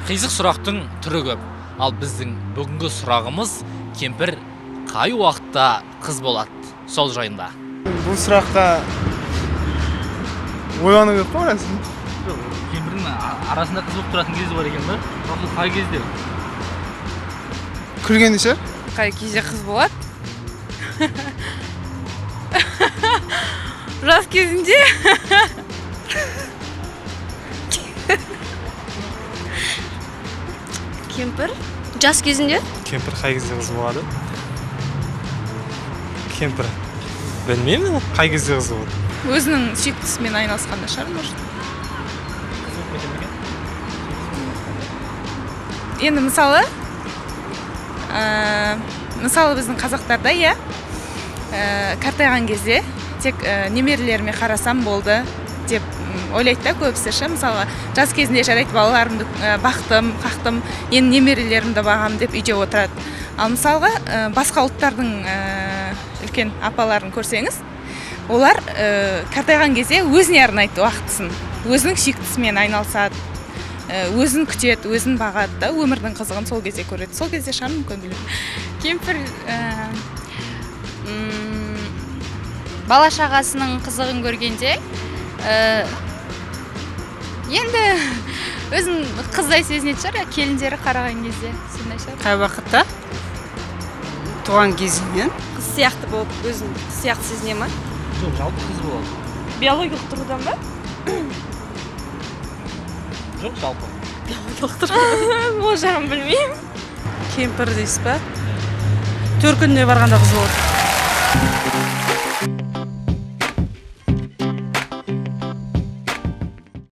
Қисық сұрақтың түрі көп. Ал біздің бүгінгі сұрағымыз кемпір қай уақытта қыз болады? Сол жайында. Бұл сұраққа ойлану керек қой біраз. Жоқ, кемпірдің арасында қыз болып тұратын кезі бар екен да. Бірақ ол қай кезде? Күлгенде шығар. Қай кезде қыз болады? Жас кезінде. Кемпір жас кезінде? Кемпір қай кезде қыз болады? Кемпір білмеймін, қай кезде қыз болады? Өзінің сүйіктісімен айналысқанда шығар, может. Енді мысалы, мысалы біздің қазақтарда, иә, қартайған кезде тек немерелеріме қарасам болды деп ойлайды да көбісі ше. Мысалға, жас кезінде жарайды балаларымды бақтым, қақтым, енді немерелерімді бағам деп үйде отырады. Ал мысалға, басқа ұлттардың үлкен апаларын көрсеңіз, олар қартайған кезде өзіне арнайды уақытысын, өзінің сүйіктісімен айналысады, өзін күтеді, өзін бағады да, өмірдің қызығын сол кезде көреді. Сол кезде шығар мүмкін, білмеймін. Кемпір бала шағасының қызығын көргенде, енді өзін қыздай сезінетін шығар, келіндері қараған кезде сондай шығар. Қай уақытта? Туған кезінен. Қыз сияқты болып, өзін қыз сияқты сезіне ма? Жоқ, жалпы қыз болады. Биологиялық тұрғыдан ба? Жоқ, жалпы. Биологиялық тұрғыдан. Ол жағын білмеймін. Кемпір дейсіз ба? Төркініне барғанда қыз болады.